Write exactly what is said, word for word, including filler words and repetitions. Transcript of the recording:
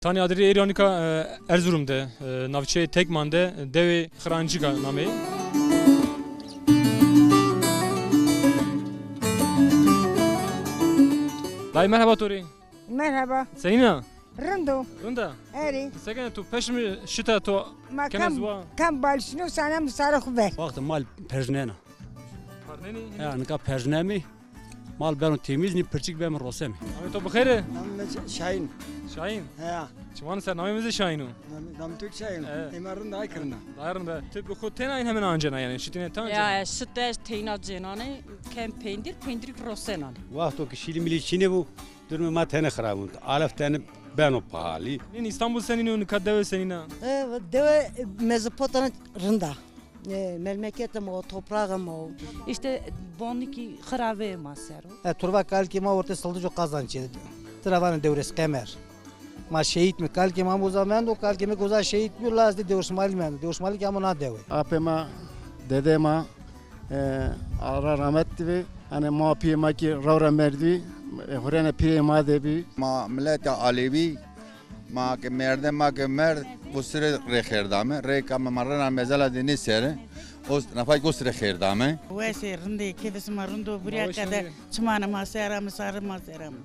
Tanî adirê êrî anika, e, Erzurum de, e, navçeyê Tekman de, dewê Xirancika nameyê. Dayê, merheba to rê. Merheba. Senîn a? Rind o. Rind a? Erê. Sekene to, peşmi şita to? Ma keme kam, zuwa? Kam balişino sana mi sarê xo ver. Wextê mal perjnena. Pernenî? Ya, nika perjnemî. Mal beno temîz, nî pirçik beno rosenî. Namê to bi xêr e? Namê mi Şahin. Şahin? He. Çiman ser namê mi zî Şahin o. Namê, namê to Şahin o. Evet. Ema rind a, ay kirina. Daha rind a. Ti bi xo tena in hemen ancena yanî? Şitine ta ancena? Ya, ya, şit ez teyna cenanê, kem pendir, pendirik rosenanê. Wexto ki şîlî milî çinê bû, durumê ma tenê xirab bûn. Alef tenê beno pahalî. Nîn, Îstanbul senîn o, nika dewe senîn a? E, dewe Mezopotamya rind a. E, memleketê ma o, toprağê ma o. Îşte bonikî xiravê ma ser o. E, turva kalikê ma ortê Sildico Kazançî. Tira vanê Dewrês Qemer. Ma şehît mi? Kalikê ma uza mendo, kalikê mi uza şehît bîyo, lazê Dewrêsmalî mendo. Dewrêsmalî ki amo na dewe. Apê ma, dedê ma, e, Allah rahmet dibi. Hani ma pîyê ma ki rew ra merdbî, e, hurêna pîyê ma de bî. Ma mileta Alevî, ma ke merde, ma ke merd, bu sire rê xêr dame. Rê ka ma rena mezela de nêsere. O nafa ki o sire xêr dame. Wesê rindê, kêfê sima rind o, buraya kede çimanê ma sera mi, sarê ma sera mi.